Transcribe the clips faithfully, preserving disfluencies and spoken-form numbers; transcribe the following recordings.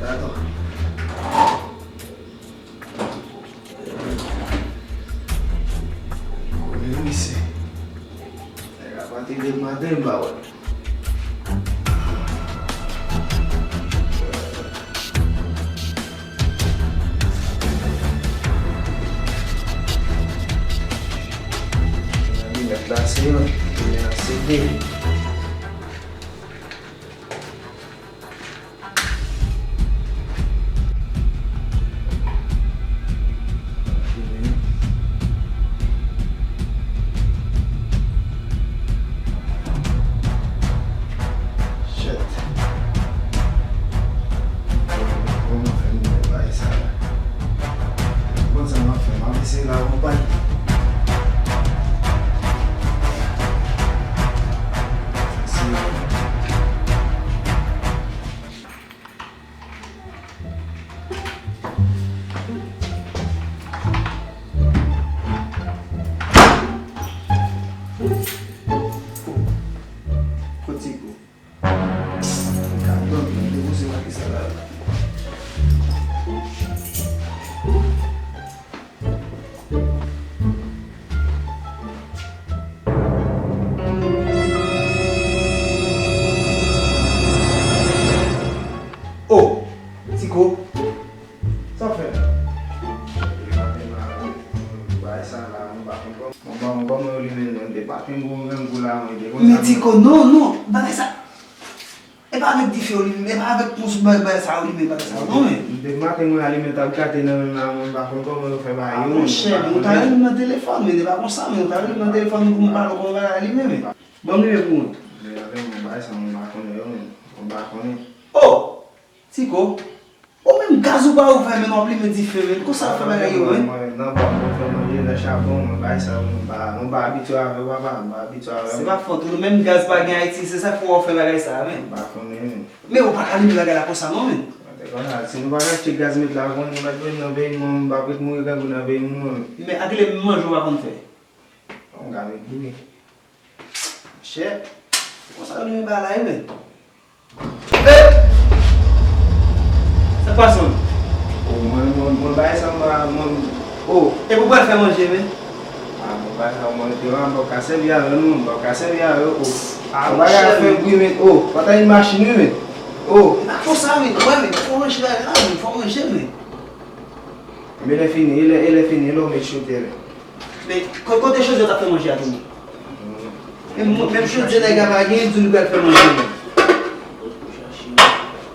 Atann. Kote misye? Nèg la pati depi maten, m pa wè. Limèt la se youn, limèt la se de. Shit. Kòman fè m wè bagay sa la? Bon, sa m ap fè, m ap eseye la, konpay. Kot Tiko? Gadon, m te poze mande sa la. Oh, Tiko, sa w fè? Bagay sa la, m pa konprann. Bon, bon, bon, mwen li menm, mwen te pa fin gwo menm gwo la, mwen te konn Men sa. Tiko, non, non, bagay sa. E pa avèk dife yo limen, e pa avèk pous bay, bay sa yo limen, bagay sa yo, non, men. Depi maten mwen alimen tab gate nan men m la, mwen pa konn kòman yo fè bagay yo, men. Monchè, men ou ta rele m nan telefòn, men e pa konsa, men ou ta rele m nan telefòn pou m pale w kòman bagay la limen, men. Ban m limen pou mwen. Men avè mwen, bagay sa, mwen pa konnen yo, men. Mwen pa konnen. Oh! Tiko, ou menm gaz ou pa ouvè, men w ap limen dife, men. Konsa w fè bagay yo, men. Mwen, nan bwa, mwen fè manje, nan chabon, mwen bay sa, mwen pa, mwen pa abitye avè w, papa, mwen pa abitye avè w. Se pa fòt ou, non, menm gaz pa gen Ayiti, se sa k fè w ap fè bagay sa, men. Mwen pa konnen, men. Men ou pa ka limen bagay la konsa, non, men. Mwen te konn al, si nou pa ka achte gaz met la, konnen nou mèt jwenn nan peyi nou, mwen pa prèt mouri grangou nan peyi nou, men. Men a kilè menm manje ou pa konn fè? Mwen ka met bouyi. Chè, se konsa yo limen bagay la, wi, men. Eh! Sa k pase, menm? Oh, mwen, mwen, mwen, bagay sa, mwen, mwen, oh. Epi w pral fè manje, men? Ah, mwen, bagay sa, mwen, te, mwen, mwen ka sèvi avè l, non, mwen ka sèvi avè l, oh. Ah, mwen, bagay la fè bri, men, oh, pa ta yon machin, wi, men. Oh. E pa konsa, men, wè, men, fò w ranje bagay la, men, fò w ranje, men. Men lè fini, e lè, e lè fini, e lè w met chotè, men. Men, ko-, kote Jozèf t ap fè manje a tou? Menm, menm chodyè nèg la pa gen, li di w li pral fè manje, men.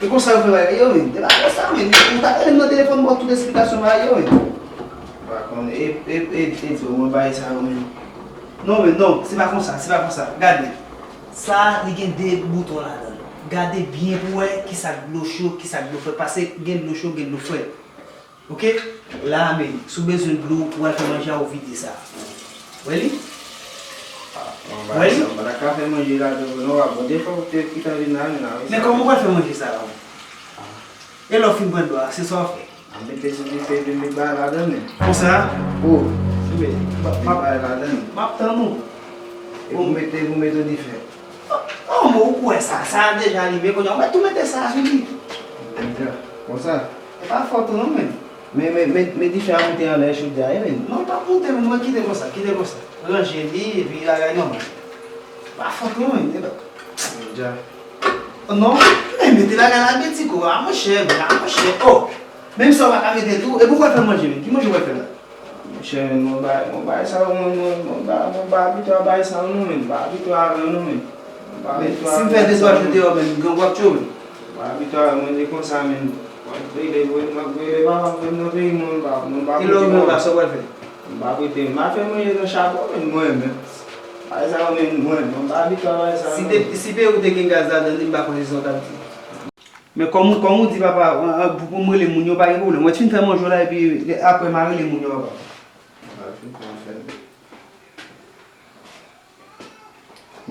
E konsa yo fè bagay yo, men. E pa konsa, men. Ou ta rele m nan telefòn, ba w tout esplikasyon bagay yo, men. Pa konnen, e, e, e, e di w mwen bagay sa yo, men. Non, men, non, se pa konsa, se pa konsa. Gade. Sa, li gen de bouton ladan l. Gade byen pou w wè kisa k dlo cho, kisa k dlo frèt. Paske gen dlo cho, gen dlo frèt. Oke? La, men, si w bezwen dlo pou w al fè manje a, ou vide sa. Wè li? Wè li? Mwen pa ka fè manje ladan, non, w ap bon. Defwa ou te kite vin la, men la, wi. Men kòman w pral fè manje sa la, ou? E lè w fin pran dlo a, se sa w ap fè? Ap mete sou dife, epi m met bagay ladan, men. Konsa? O. Met bagay ladan. M ap tann ou. Epi w mete, epi w mete dife. Oh, oh, men ou kwè sa, sa a deja limen, kounye a ou mèt tou mete sa a sou li. Konsa. E pa fòt ou non, men. Men, men, men, men dife a moute anlè chodyè a, wi, men. Non, l p ap moute, men, mwen kite konsa, kite konsa. Ranje li, epi bagay nòmal. Pa fòt ou non, men. E pa. Dja. Non, men mete bagay la byen, Tiko, a monchè, men, a monchè. Oh, menm sa ou pa ka mete tou, epi ou pral fè manje, men. Ki manje ou pral fè la? Monchè, men, mwen bay, mwen bay sa yo, mwen, mwen, mwen ba, mwen pa abitye a bay sa yo non, men. M pa abitye avè yo non, men. Mwen pa abitye avè sa yo, men. Men si m fè de twa jou deyò, men, grangou ap tchwe w, men. M pa abitye avè, mwen di konsa, men. Mwen rele, mwen, mwen rele papa m nan peyi mwen, mwen pa, mwen pa prete mwen. E lè w rive anba, sa w pral fè? Mwen pa prete, mwen pa fè manje nan chabon, men mwen, men. Bay sa yo, men mwen, mwen pa abitye a bay sa yo, non. Si te, si peyi w te gen gaz ladan li, m pa kwè se sa w t ap di. Men kòm ou, kòm ou di papa, an, an, pou, pou m rele moun yo, pa gen pwoblèm. Mwen t fin fè manje w la, epi apre m a rele moun yo, papa. Mwen fin fè afè m.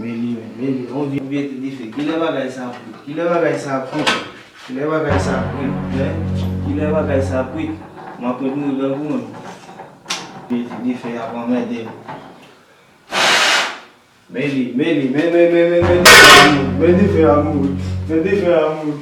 Men li, men, men li, on vye, on vye ti dife. Kilè bagay sa ap kwit? Kilè bagay sa ap kwit? Kilè bagay sa ap kwit? Hein? Kilè bagay sa ap kwit? Mwen ap ret mouri grangou, mwen. Vye ti dife ap anmède m. Men li, men li, men, men, men, men, men dife a mouri, men dife a mouri, men dife a mouri.